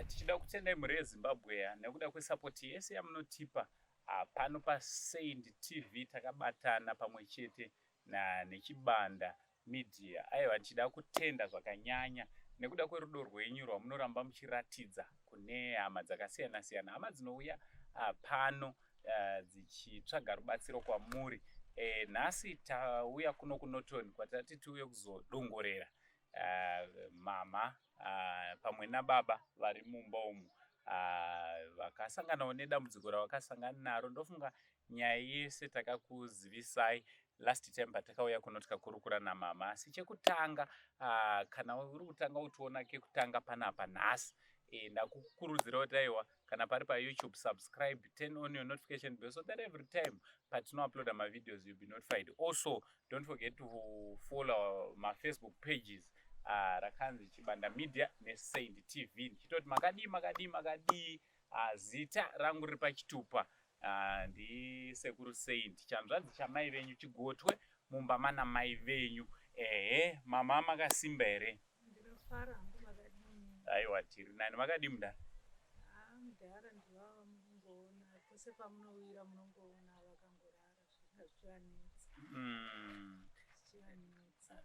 Tichida kutendai mhuri yeZimbabwe nekuda kwesapoti yese yamunotipa pano paSaint TV takabatana pamwe chete neChibanda Media. Aiwa, ndichida kutenda zvakanyanya nekuda kwerudo rwenyu rwamunoramba muchiratidza kune hama dzakasiyana siyana, hama dzinouya pano dzichitsvaga rubatsiro kwamuri. Nhasi tauya kuno kuNorton kwatati tiuye kuzodongorera mama pamwe nababa vari mumba umu vakasanganawo nedambudziko ravakasangana naro. Ndofunga nyaya yese takakuzivisai last time patakauya kuno tikakurukura namama. Asi chekutanga, kana uri kutanga utiona kekutanga panapa nhasi, ndakukurudzira kuti aiwa, kana pari paYouTube, subscribe, turn on your notification bell so that every time patinouploada mavideos you'll be notified. Also, don't forget to follow maFacebook pages rakanzi Chibanda Media neSaint TV. Ndichitoti makadii, makadii, makadii? Zita rangu riri pachitupa ndiSekuru Saint, chanzvadzi chamai venyu, chigotwe mumba mana mai venyu. Ehe, mama, makasimba here? Ndinofara hangu, makadini? Aiwa, tiri nani. Makadii, mudhara? Haa, mudhara ndivava munongoona pose pamunowira, munongoona vakangorara, zvinga zvichivanetsa. Zvichivanetsa.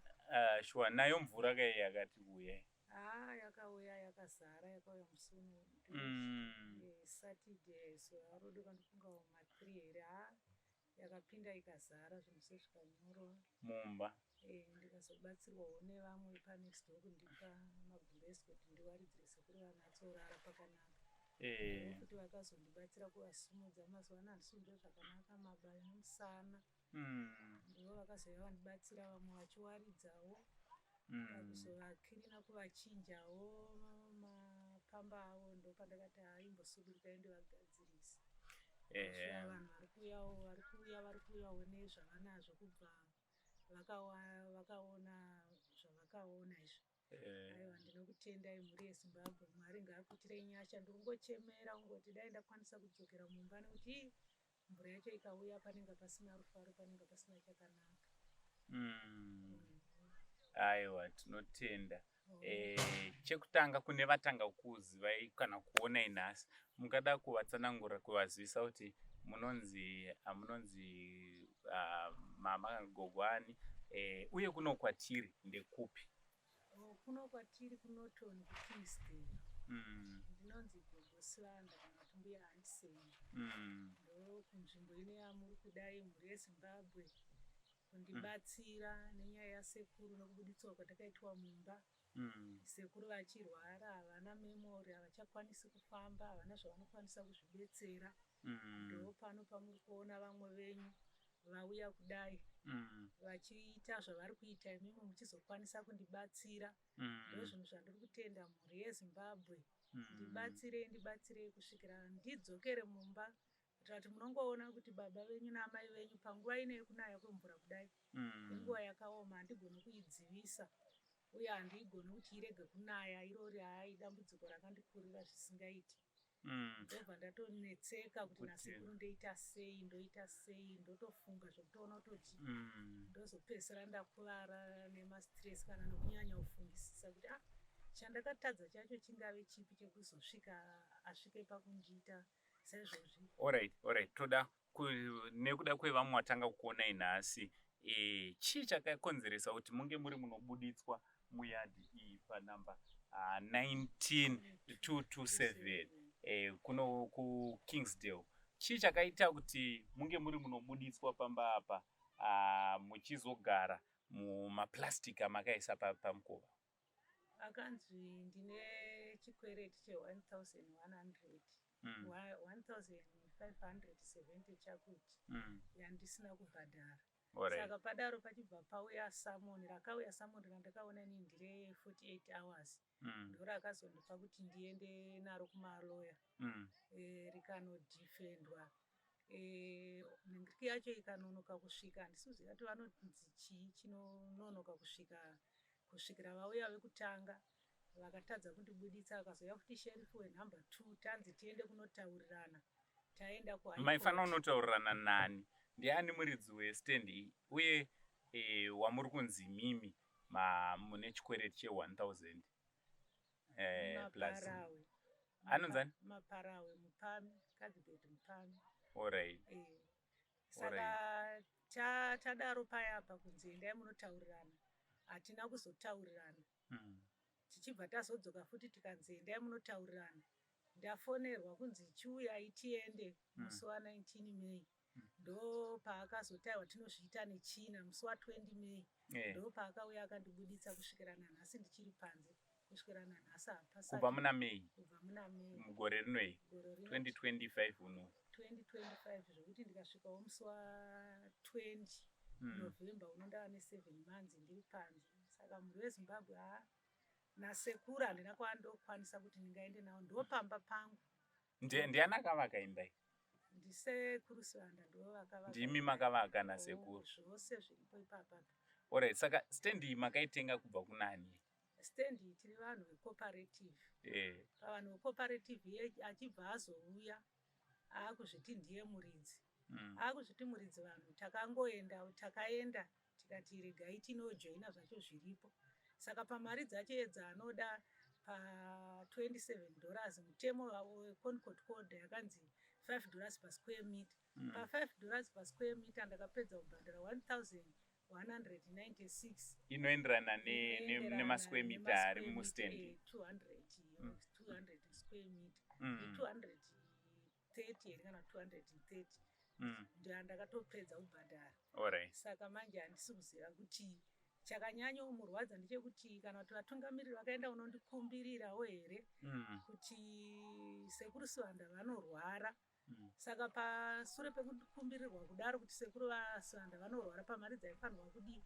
Shuwa, nayo mvura kai yakati uye? Haa, yakauya yakazara, yakauya musi uno Saturday, zuva rodoka, ndofunga ma3 here. Haa, yakapinda ikazara, zvinhu sezvikanyorwa mumba. Ndikazobatsirwawo nevamwe panext door kundipa magumbezi kuti ndiwaridzire sekuru vanatsorara pakanaka. Kuti vakazondibatsira kuvasimudza, mazuva ano handisi kunzwa zvakanaka, mabayo nemusana. Ndivo vakazouya vandibatsira, vamwe vachiwaridzawo, kuzovakirina, kuvachinjawo mapamba avo. Ndopandakati haimbosudurukai ndivagadzirisa. Vanhu vari kuuyawo, vari kuuya, vari kuuyawo nezvavanazvo kubva vakaona zvavakaona izvi. Aiwa, ndinokutendai mhuri yeZimbabwe, Mwari ngaakuitirei nyasha. Ndikungochemera kungoti dai ndakwanisa kudzokera mumba, nekuti ii, mvura yacho ikauya panenge pasina rufaro, panenge pasina chakanaka. Aiwa, tinotenda. Chekutanga, kune vatanga kuzivai kana kuonai nhasi, mungada kuvatsanangura, kuvazivisa kuti munonzi mama kana gogo ani, uye kuno kwatiri ndekupi? Oh, kuno kwatiri kuNorton, kuKingsdale. Ndinonzi Gogo Sivanda kana kuti Mbuya Handiseni. Ndo kunzvimbo ino yamuri kudai, mhuri yeZimbabwe, kundibatsira nenyaya yasekuru nokubuditswa kwatakaitwa mumba. Sekuru vachirwara, havana memory, havachakwanisi kufamba, havana zvavanokwanisa kuzvibetsera. Ndo pano pamuri kuona vamwe venyu vauya kudai vachiita zvavari kuita, imimi muchizokwanisa kundibatsira. Ndo zvinhu zvandiri kutenda mhuri yeZimbabwe. Ndibatsirei, ndibatsirei kusvikira ndidzokere mumba, kuitira kuti munongoona kuti baba venyu naamai venyu panguva ino yekunaya kwemvura kudai inguva yakaoma. Handigoni kuidzivisa uye handigoni kuti irege kunaya. Irori hai dambudziko rakandikurira zvisingaiti. Ndobva ndatonetseka kuti nasekuru ndoita sei, ndoita sei? Ndotofunga zvokutoona kutoti ndozopedzisira ndakuvara nemastress kana nokunyanya kufungisisa kuti ah, chandakatadza chacho chingave chipi chekuzosvika asvike pakundiita saizvozvi. Alright, toda nekuda kwevamwe watanga kukuonai nhasi, chii chakakonzeresa kuti munge muri munobuditswa muyadhi iyi panamba 19227 kuno kuKingsdale? Chii chakaita kuti munge muri munobuditswa pamba apa, muchizogara mumaplastic amakaisa pamukova? Akanzi ndine chikwereti che1100 1570 chakuti yandisina kubhadhara. Saka padaro pachibva pauya summon, rakauya summon randakaona inini ndire 48 hours. Ndo rakazondipa kuti ndiende naro kumaloya. Rikanodhifendwa, nhingiriki yacho ikanonoka kusvika. Handisi kuziva kuti vanonzi chii chinononoka kusvika, kusvikira vauya vekutanga vakatadza kundibuditsa. Vakazouya futi sheriff wenumber 2, tanzi tiende kunotaurirana. Taenda ku Maifanira kunotaurirana nani? Ndiani muridzi westand iyi, uye wamuri kunzi mimi mune chikwereti che1000 plus? Maparawe. Anonzani? Maparawe Mupami, Cuthbert Mupami. Alright. Saka tadaro paya apa kunzi endai munotaurirana, hatina kuzotaurirana. Tichibva tazodzoka futi tikanzi endai munotaurirana. Ndafonerwa kunzi chiuyai tiende musi wa19 May. Ndo paakazotaiwa tinozviita neChina musi wa20 May. Ndo paakauya akandibuditsa kusvikira nanhasi ndichiri panze, kusvikira nanhasi hapasati. Kubva muna May? Kubva muna May. Mugore rinoi? Gore rino. 2025 uno. 2025, zvokuti ndikasvikawo musi wa20 November uno ndava ne7 months ndiri panze. Saka mhuri weZimbabwe, ha, nasekuru handina kwandokwanisa kuti ndingaende navo, ndopamba pangu. Ndiani akavaka imba iyi? Ndisekuru Sivanda, ndo vakavaka. Ndimi makavaka nasekuru? Oh, zvose zviripo ipapapa. Alright, saka stand iyi makaitenga kubva kunani? Stand iyi tiri vanhu vecooperative. Pavanhu vecooperative achibva azouya akuzviti ndiye muridzi. Akuzviti muridzi, vanhu takangoenda, takaenda tikati regai tinojoina zvacho zviripo. Saka pamari dzacho dzaanoda pa$27, mutemo weConcord Code yakanzi $5 pasquare meter. Pa$5 pasquare meter ndakapedza kubhadhara 1196. Inoenderana nemasquare meter ari mustand? 200, 200 square meter. 230 here kana 230. Ndakatopedza kubhadhara. Saka manje handisi kuziva kuti chakanyanya kumurwadza ndechekuti kana kuti vatungamiriri vakaenda kunondikumbirirawo here kuti sekuru Sivanda vanorwara. Saka pasure pekukumbirirwa kudaro kuti sekuru vaSivanda vanorwara, pamari dzaifanirwa kudii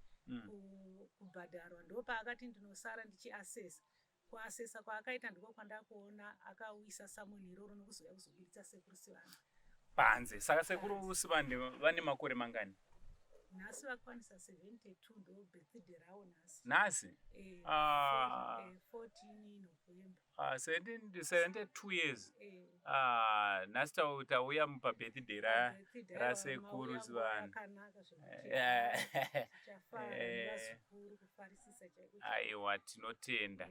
kubhadharwa, ndo paakati ndinosara ndichiasesa. Kuasesa kwaakaita ndiko kwandakuona akauyisa summon iroro nokuzouya kuzobuditsa sekuru Sivanda panze. Saka sekuru Sivande vane makore mangani? Nhasi vakwanisa 72, ndo birthday ravo nhasi. Nhasi? Ah. 14 November. 72 years. Ah, nhasi tauya mupabirthday Birthday rasekuru mauya Sivanda. yakanaka zvekuti tichafara nevazukuru, kufarisisa chaiko chaiko. Aiwa, tinotenda.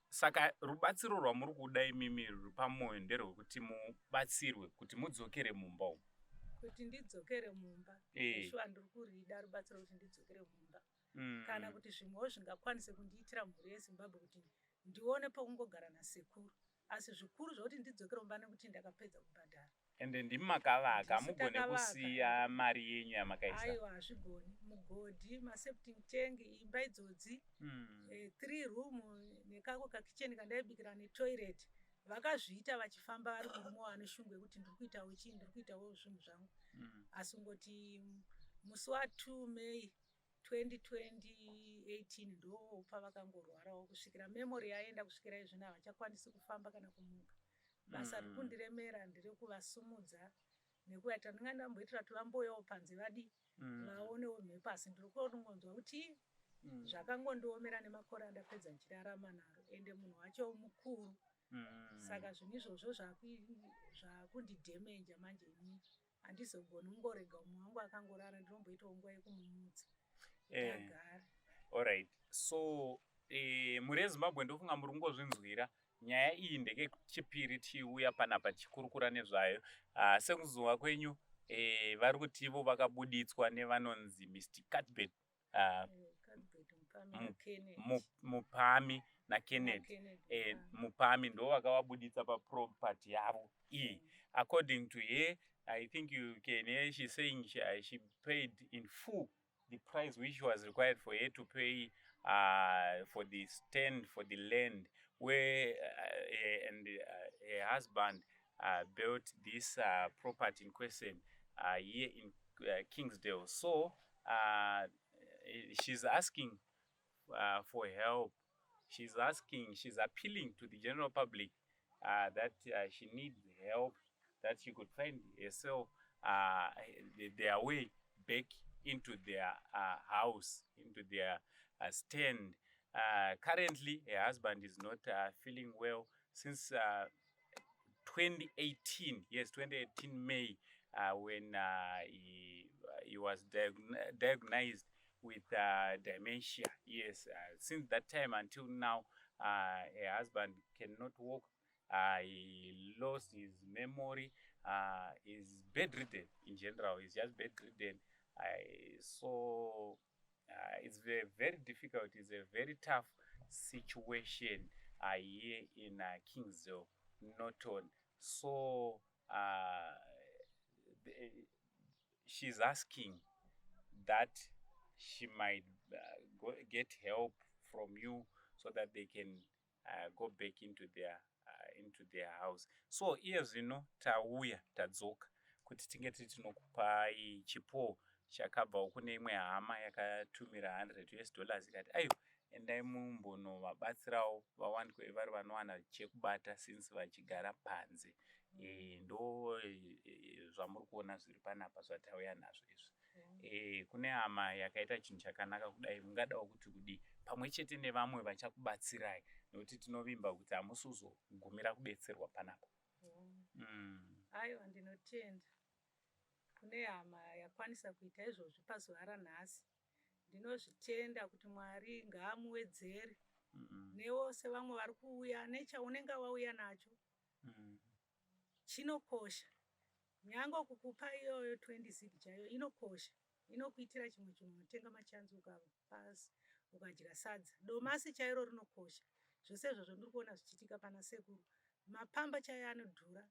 Saka rubatsiro rwamuri kuda imimi ruri pamwoyo nderwekuti mubatsirwe kuti mudzokere mumba umu? Kuti ndidzokere mumba. Shuwa, ndiri kurida rubatsiro kuti ndidzokere mumba, kana kuti zvimwewo zvingakwanise kundiitira mhuri yeZimbabwe kuti ndione pokungogara nasekuru, asi zvikuru zvokuti ndidzokere mumba nekuti ndakapedza kubhadhara. Ende ndimi makavaka? Ndisu Hamugone takavaka. kusiya mari yenyu yamakaisa? Aiwa, hazvigoni. Mugodhi, maseptic tank, imba idzodzi, three room nekako kakicheni kandaibikira netoilet, vakazviita vachifamba vari murume wane shungu yekuti ndiri kuitawo chii, ndiri kuitawo zvinhu zvangu. Asi ngoti musi wa2 May 2018 ndo pavakangorwarawo kusvikira memory yaenda, kusvikira izvino havachakwanisi kufamba kana kumuka. Basa riri kundiremera nderekuvasumudza nekuvaitira ndinga ndamboitira kuti vambouyawo panze vadi vaonewo mhepo, asi ndiri kungonzwa kuti zvakangondiomera nemakore andapedza ndichirarama naro, ende munhu wacho mukuru. Saka zvinhu izvozvo zvakundidhemenja manje. Inini handizogoni kungorega umwe wangu akangorara, ndinomboitawo nguva yekumumutsa agara. Alright, so mhuri yeZimbabwe, ndofunga muri kungozvinzwira nyaya iyi. Ndekechipiri tichiuya panapa tichikurukura nezvayo. Sekuzuva kwenyu, vari kuti ivo vakabuditswa nevanonzi Mr Cuthbert Cuthbert Mupami naKenneth. Mupami naKenneth. NaKenneth Mupami. Mupami ndo vakavabuditsa paproperty yavo iyi. According to her, I think you can hear she's saying she paid in full the price which was required for her to pay for the stand, for the land where and her husband built this property in question here in Kingsdale. So she's asking for help. She's asking, she's appealing to the general public that she needs help, that she could find herself their way back into their house, into their stand. Currently, her husband is not feeling well since 2018, yes, 2018 May, when he was diagnosed with dementia. Yes, since that time until now, her husband cannot walk. He lost his memory, is bedridden in general. He's just bedridden. So it's very, very difficult. It's a very tough situation here in Kingsdale, Norton. So she's asking that she might get help from you so that they can go back into their house. So iye zvino tauya, tadzoka kuti tinge tiri tinokupai chipo chakabvawo kune imwe hama yakatumira 100 US dollars, ikati aiwa, endai mumbonovabatsirawo vawanikwe vari vanowana chekubata since vachigara panze. Ndo zvamuri kuona zviri panapa zvatauya nazvo izvi. Kune hama yakaita chinhu chakanaka kudai, mungadawo kuti kudii pamwe chete nevamwe vachakubatsirai, nekuti tinovimba kuti hamusi kuzogumira kubetserwa panapa. Aiwa, ndinotenda kune hama yakwanisa kuita izvozvi pazuva ranhasi. Ndinozvitenda kuti Mwari ngaamuwedzere nevose vamwe vari kuuya nechaunenge wauya nacho. Chinokosha nyange kukupa iyoyo 20 ZiG chaiyo inokosha, inokuitira chimwe chinhu. Unotenga machanzi ukapasi, ukadya sadza, domasi chairo rinokosha. Zvose izvozvo ndiri kuona zvichiitika pana sekuru. Mapamba chaiyo anodhura.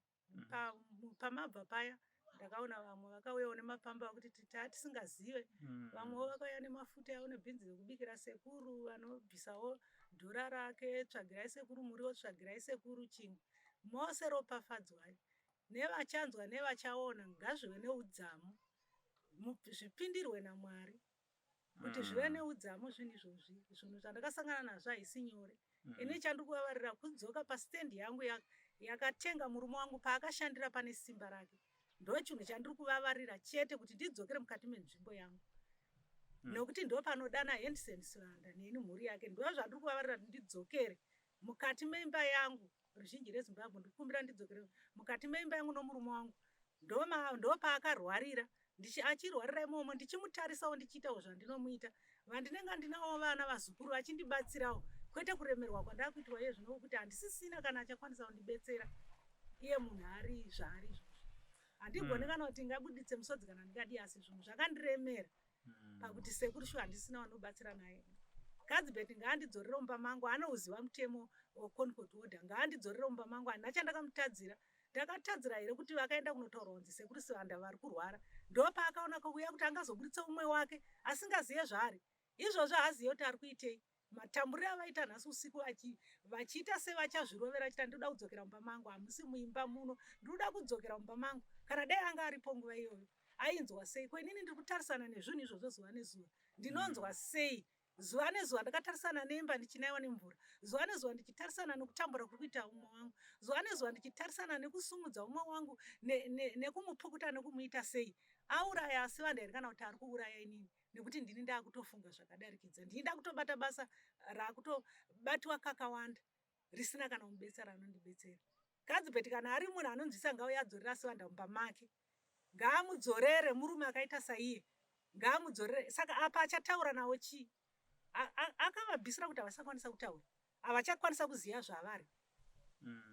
Pamabva paya ndakaona vamwe vakauyawo nemapamba akuti taa tisingazive. Vamwewo vakauya nemafuta avo nebhinzi rekubikira sekuru, vanobvisawo dhora rake, tsvagirai sekuru muriwo, tsvagirai sekuru chingwa. Mose ropafadzwai, nevachanzwa nevachaona, ngazvive neudzamu, zvipindirwe naMwari kuti zvive neudzamu zvinhu izvozvi. Zvinhu zvandakasangana nazvo haisi nyore. Ini chandiri kuvavarira kudzoka pasitendi yangu yakatenga murume wangu paakashandira pane simba rake. Ndo chinhu chandiri kuvavarira chete, kuti ndidzokere mukati menzvimbo yangu, nekuti ndo panodana Henderson Sivanda neni mhuri yake. Ndo zvandiri kuvavarira, kuti ndidzokere mukati meimba yangu. Ruzhinji reZimbabwe, ndikukumbira ndidzokere mukati meimba yangu nomurume wangu. Ndo paakarwarira, achirwarira imomo ndichimutarisawo, ndichiitawo zvandinomuita. Vandinenge ndinawo vana, vazukuru vachindibatsirawo, kwete kuremerwa kwandakuitwa iye zvino kuti handisisina kana achakwanisa kundibetsera, iye munhu ari zvaari izvozvo. Handigoni kana kuti ngabuditse musodzi kana ndingadii, asi zvinhu zvakandiremera pakuti sekuru shuwa handisina vanobatsira naye. Kadzibet ngaandidzorere mumba mangu. Anouziva mutemo weConcourt order. Ngaandidzorere mumba mangu. Handina chandakamutadzira. Ndakatadzira here kuti vakaenda kunotaurwa kunzi sekuru Sivanda vari kurwara? Ndopaakaona kuuya kuti angazoburitsa umwe wake asingazive zvaari izvozvo, haazive kuti ari kuitei. Matamburiro avaita nhasi usiku, vachiita sevachazvirovera, achita ndinoda kudzokera mumba mangu, hamusi muimba muno, ndinoda kudzokera mumba mangu. Kana dai anga aripo nguva iyoyo, ainzwa sei? Ko inini ndiri kutarisana nezvinhu izvozvo zuva nezuva, ndinonzwa sei? Zuva nezuva ndakatarisana neimba ndichinaiwa nemvura, zuva nezuva ndichitarisana nekutambura kuri kuita umwe wangu, zuva nezuva ndichitarisana nekusumudza umwe wangu nekumupukuta, nekumuita sei. Auraya asi vanhu here, kana kuti ari kuuraya inini? Nekuti ndini ndaakutofunga zvakadarikidza, ndini ndakutobata basa raakutobatiwa kakawanda risina kana mubetsera anondibetsera. Kadzibheti kana ari munhu anonzwisa, ngauye adzorera Sivanda mumba make. Ngaamudzorere. Murume akaita saiye ngaamudzorere. Saka apa achataura nawo chii? Akavabvisira kuti havasakwanisa kutaura, havachakwanisa kuziva zvavari.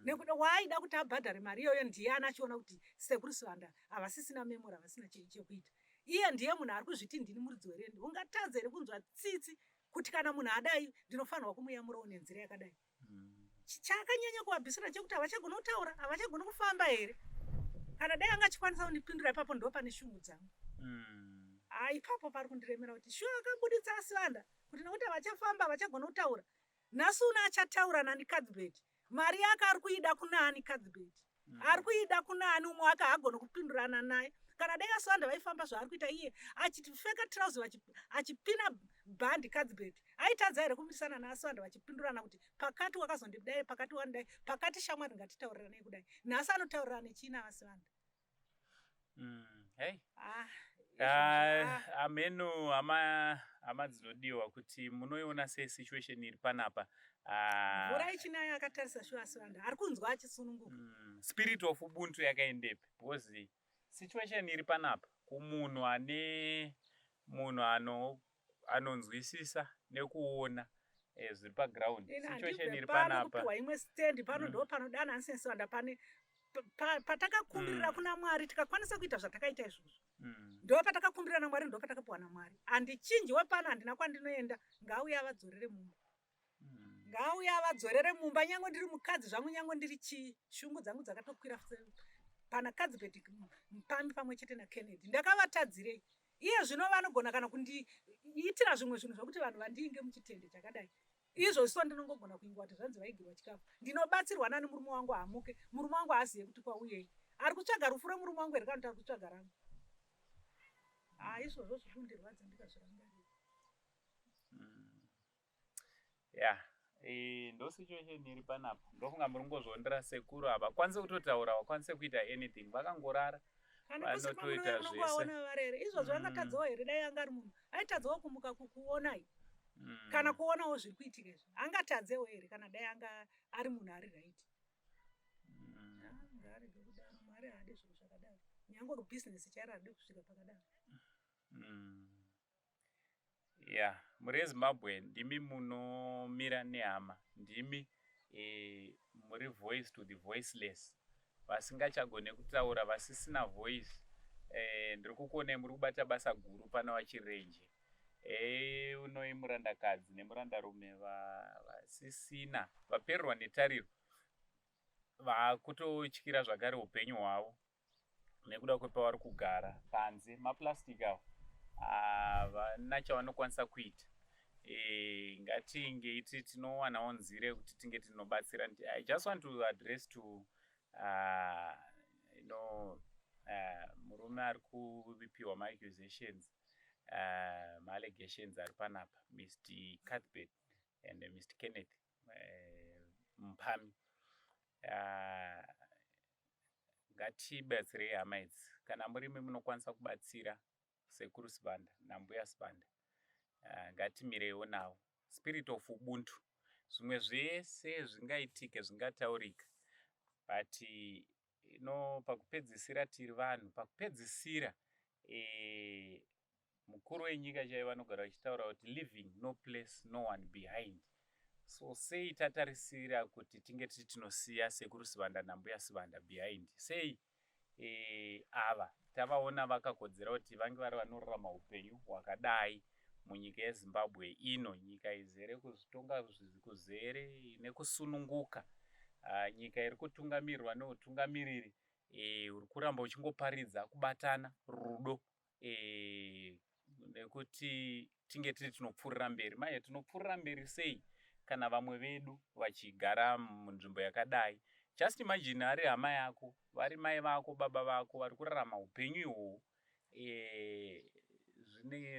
Nekuda waaida kuti abhadhare mari iyoyo ndiani, achiona kuti sekuru Sivanda havasisina memory, havasina chekuita. Iye ndiye munhu ari kuzviti ndini muridzi werendi. Ungatadza here kunzwa tsitsi kuti kana munhu adai ndinofanirwa kumuyamurawo nenzira yakadai? Chaakanyanya kuvabvisira chekuti havachagona kutaura, havachagona kufamba here? Kana dai anga achikwanisa kundipindura ipapo, ndo pane shungu dzangu. Ha, ipapo pari kundiremera kuti shuwa akabuditsa aSivanda kuti nekuti havachafamba, havachagona kutaura. Nhasi uno achataura nani Cuthbert? Mari yake ari kuida kunani Cuthbert? Ari kuida kunani? Umwe wake haagoni kupindurana naye. Kana dai aSivanda vaifamba zvaari kuita iye, achipfeka trauzi, achipina bhandi, Cuthbert aitadza here kumirisana naAsivanda vachipindurana kuti pakati wakazondidai, pakati wandidai, pakati shamwari, ngatitauriranei kudai? Nhasi anotaurirana nechina aSivanda? Hey. Ah, Ah, izvozvo, ah. Ameno hama dzinodiwa, kuti munoiona sei situation iri panapa? Ah, Mvura ichinaya akatarisa shuwa Asivanda ari kunzwa achisununguka. Spirit of ubuntu yakaendepi? Because situation iri panapa, kumunhu ane munhu anonzwisisa nekuona. Zviri paground. Ini Situation handibve iri pano panapa. Kupiwa imwe stand pano. Ndo panodana Sibanda pane patakakumbirira kuna Mwari, tikakwanisa kuita zvatakaita izvozvo. Ndo patakakumbirira naMwari, ndo patakapiwa naMwari. Handichinjiwe pano, handina kwandinoenda. Ngauye avadzorere mumba. Ngauye avadzorere mumba. Nyange ndiri mukadzi zvangu, nyange ndiri chii, shungu dzangu dzakatokwira pana Cuthbert Mupambi pamwe chete naKennedy. Ndakavatadzirei? Iye zvino vanogona kana kundiitira zvimwe zvinhu zvokuti vanhu vandiinge muchitende chakadai. Izvozvo ndinongogona kuingwa kuti zvanzi vaigirwa chikafu. Ndinobatsirwa nani? Murume wangu hamuke, murume wangu haazive kuti kwauyei. Ari kutsvaga rufu remurume wangu here, kana kuti ari kutsvaga rangu? Ha, izvozvo zvinondirwadza ndikazvirangarira. Ya, ndo situation iri panapa. Ndofunga muri ngozviondera, sekuru havakwanisi kutotaura, vakwanise kuita anything, vakangorara. Kana kusi Vanotoita pamunouya zvese. munongovaona varere. Izvozvo angatadzawo here? Dai anga ari munhu, aitadzawo kumuka kukuonai kana kuonawo zviri kuitika izvi? Angatadzewo here kana dai anga ari munhu ari right? Ah, ngaarege kudaro. Mwari haadi zvinhu zvakadaro. Nyange kubhizinesi chairo haridi kusvika pakadaro. Ya, muri yeZimbabwe, ndimi munomira nehama, ndimi muri voice to the voiceless, vasingachagone kutaura, vasisina voice. Ndiri kukuonai muri kubata basa guru pana vaChirenje. Unoi murandakadzi nemurandarume vasisina, vapererwa netariro, vakutotyira zvakare upenyu hwavo nekuda kwepavari kugara panze, maplastic avo, havana chavanokwanisa kuita. Ngatinge iti tinowanawo nzira yekuti tinge tinobatsira. I just want to address to murume ari kupiwa maaccusations, maallegations ari panapa, Mr Cuthbert and Mr Kenneth Mupami. Ngatibatsirei hama idzi. Kana murimi munokwanisa kubatsira Sekuru Sibanda naMbuya Sibanda, ngatimireiwo navo. Spirit of ubuntu. Zvimwe zvese zvingaitike, zvingataurika, but ino pakupedzisira tiri vanhu. Pakupedzisira mukuru wenyika chaivo vanogara vachitaura kuti "Leaving no place, no one behind." So sei tatarisira kuti tinge tiri tinosiya Sekuru Sibanda naMbuya Sibanda behind? Sei ava tavaona vakakodzera kuti vange vari vanorarama upenyu hwakadai munyika yeZimbabwe ino, nyika izere kuzvitonga kuzere nekusununguka, nyika iri kutungamirirwa neutungamiriri uri kuramba uchingoparidza kubatana, rudo, nekuti tinge tiri tinopfuurira mberi? Manje tinopfuurira mberi sei kana vamwe vedu vachigara munzvimbo yakadai? Just imagine ari hama yako, vari mai vako, baba vako vari kurarama upenyu ihwohwo.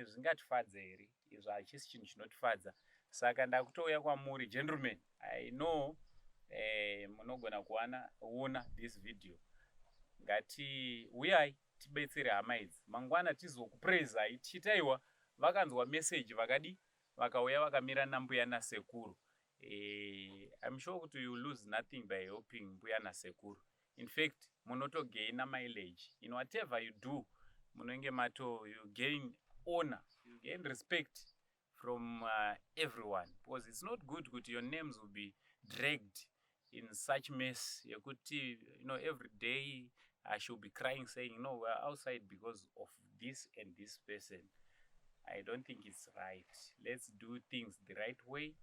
Zvingatifadza here izvo? Hachisi chinhu chinotifadza. Saka ndakutouya kwamuri, gentlemen. I know munogona kuwana ona this video. Ngati uyai tibetsere hama idzi. Mangwana tizokupraisai tichitaiwa vakanzwa message, vakadi vakauya vakamira nambuya nasekuru. I'm sure kuti you lose nothing by helping mbuya nasekuru. In fact, munotogaina mileage in whatever you do. Munenge mato, you gain honor, you gain respect from everyone, because it's not good kuti your names will be dragged in such mess yekuti every day I should be crying, saying, "No, we are outside because of this and this person." I don't think it's right. Let's do things the right way,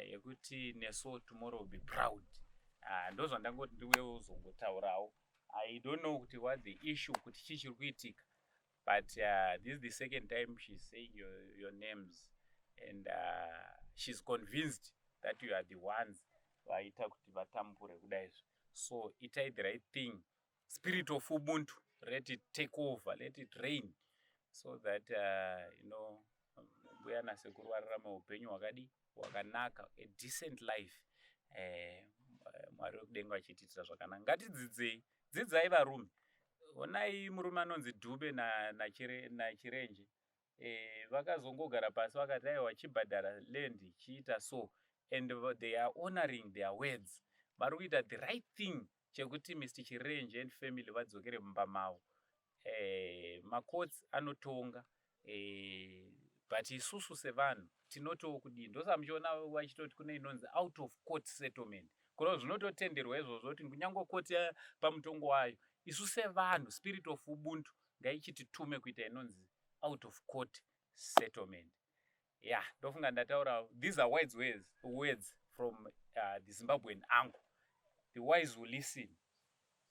yekuti neso tomorrow will be proud. Ndo zvandangoti ndiuye uzongotaurawo. I don't know kuti what the issue, kuti chii chiri kuitika, but this is the second time she's saying your names, and she's convinced that you are the ones vaita kuti vatambure kudaizvo. So itai the right thing. Spirit of ubuntu, let it take over, let it reign, so that mbuya nasekuru vararame upenyu hwakadi hwakanaka, a decent life. Mwari wekudenga vachitiitira zvakanaka. Ngatidzidzei, dzidzai varume. Onai murume anonzi Dhube naChirenje. Vakazongogara pasi vakati, "Aiwa, chibhadhara land, chiita so," and they are honoring their words. Vari kuita the right thing chekuti Mr Chirenje and family vadzokere mumba mavo. Macourts anotonga, but isusu sevanhu Tinotiwo kudii? Ndosaka muchiona vachitoti kune inonzi out of court settlement. Kureva zvinototenderwa izvozvo kuti kunyange court pamutongo wayo, isu sevanhu, spirit of ubuntu ngaichititume kuita inonzi out of court settlement. Ya, yeah, ndofunga ndataura. These are wise words from the Zimbabwean uncle. The wise will listen,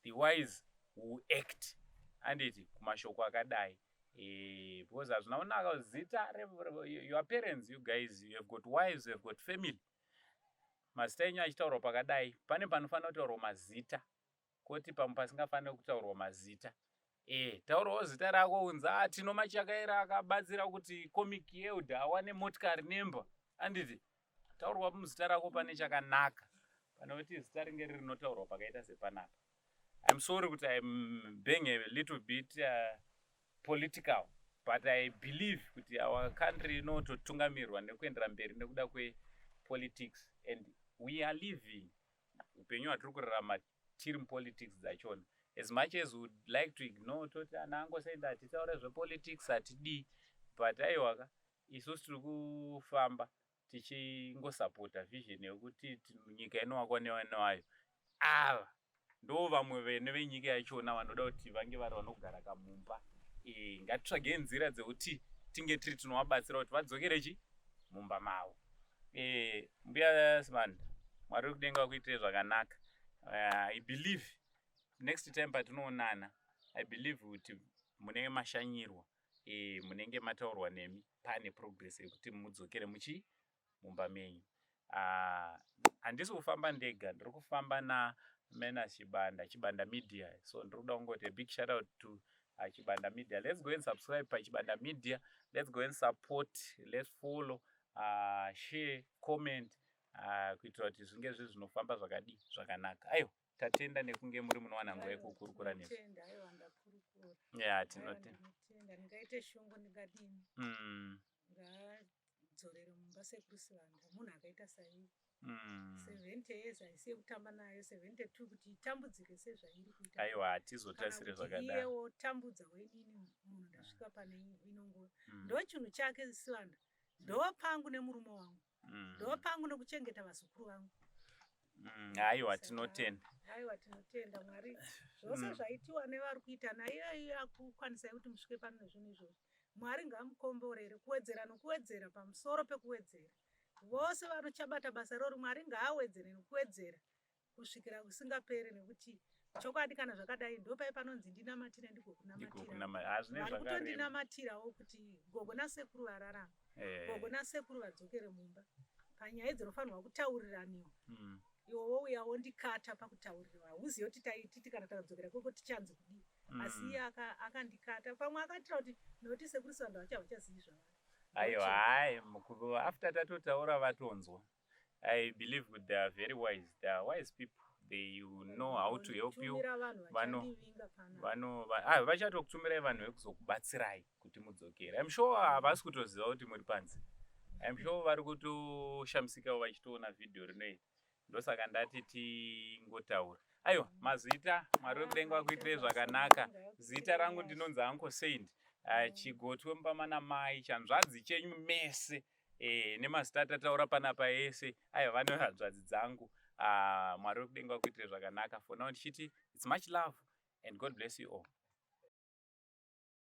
the wise will act, anditi? Kumashoko akadai, because hazvina kunaka zita your parents. You guys, you have got wives, you have got family. Mazita enyu achitaurwa pakadai, pane panofanira kutaurwa mazita, kwoti pamwe pasingafaniri kutaurwa mazita. Taurawo zita rako, unzi a Tino Machakaira akabatsira kuti Comic Elder awane motikari nemba, anditi? Taurwa muzita rako pane chakanaka, pane kuti zita ringe riri rinotaurwa pakaita sepanapa. I'm sorry kuti I'm being a little bit political, but I believe kuti our country inototungamirwa nekuendera mberi nekuda kwepolitics, and we are living upenyu hwatiri kurarama tiri mupolitics dzachona. As much as would like to ignore, toti ana angosaenda, hatitaure zvepolitics, hatidii, but aiwaka, isusu tiri kufamba tichingosapota vision yekuti nyika inovakwa nevana vayo. Ava ndo vamwe vene venyika yachona vanoda kuti vange vari vanogara kamumba. Ngatitsvagei nzira dzekuti tinge tiri tinovabatsira kuti vadzokere chi mumba mavo. Mbuya Sibanda, Mwari wekudenga vakuitire zvakanaka. I believe next time patinoonana, I believe kuti munenge mashanyirwa, munenge mataurwa nemi, pane progress yekuti mudzokere muchi mumba menyu. Handisi kufamba ndega, ndiri kufamba naMenas Chibanda, Chibanda Media. So ndiri kuda kungoti a big shout out to Chibanda Media. Let's go and subscribe paChibanda Media. Let's go and support, let's follow, share, comment, kuitira kuti zvinge zviri zvinofamba zvakadii, zvakanaka. Aiwa, tatenda nekunge muri munowana nguva yekukurukura nesu. Tinotenda, aiwa, ndakurukura. Ya, tinotenda. Ndinotenda, ndingaite shungu, ndingadini? Ngadzorere mumba sekuru Sibanda, munhu akaita saivo. 70 years haisi yekutamba nayo, 72, kuti itambudzike sezvairi kuita. Aiwa, hatizotarisire Kana kuti zvakadaro. Iyewo tambudzawo inini munhu ndasvika pane inonguva. Ndo chinhu chake Sibanda, ndo pangu nemurume wangu, ndo pangu nekuchengeta vazukuru vangu. Aiwa, tinotenda. Aiwa, tinotenda Mwari zvose zvaitiwa nevari kuita naiyeyo akukwanisai kuti musvike pano nezvinhu izvozvo. Mwari ngaamukomborere kuwedzera nokuwedzera pamusoro pekuwedzera. Vose vanochabata basa rori, Mwari ngaawedzere nokuwedzera kusvikira kusingaperi, nekuti chokwadi kana zvakadai, ndopai panonzi ndinamatire ndigokunamatira. Hazvine Vari zvakarema. kutondinamatirawo kuti gogo nasekuru vararama, gogo nasekuru vadzokere mumba. Panyaya dzinofanirwa kutauriraniwa, iwo wouya wondikata pakutaurirwa. Hauzivi kuti taititi kana takadzokera koko tichanzi kudii, asi iye akandikata. Pamwe akatira kuti nokuti sekuru Sibanda vacho havachazivi zvavari. Aiwa, hai, after tatotaura vatonzwa. I believe kuti they are very wise. They are wise people, they will know how to help you. Tumira vanhu vachandivinga panapa. Vachatokutumirai vanhu vekuzokubatsirai kuti mudzokere. I'm sure havasi kutoziva kuti muri panze. I'm sure vari kutoshamisikawo vachitoona vhidhiyo rinoiri. Ndosaka ndati tingotaura. Aiwa, mazita. Mwari wekudenga vakuitirei zvakanaka. Zita rangu ndinonzi Uncle Saint, chigotwe mupamana mai chanzvadzi chenyu mese, nemazita atataura panapa ese. Aiwa, vane hanzvadzi dzangu. Mwari wekudenga vakuitirei zvakanaka. For now ndichiti it's much love and God bless you all.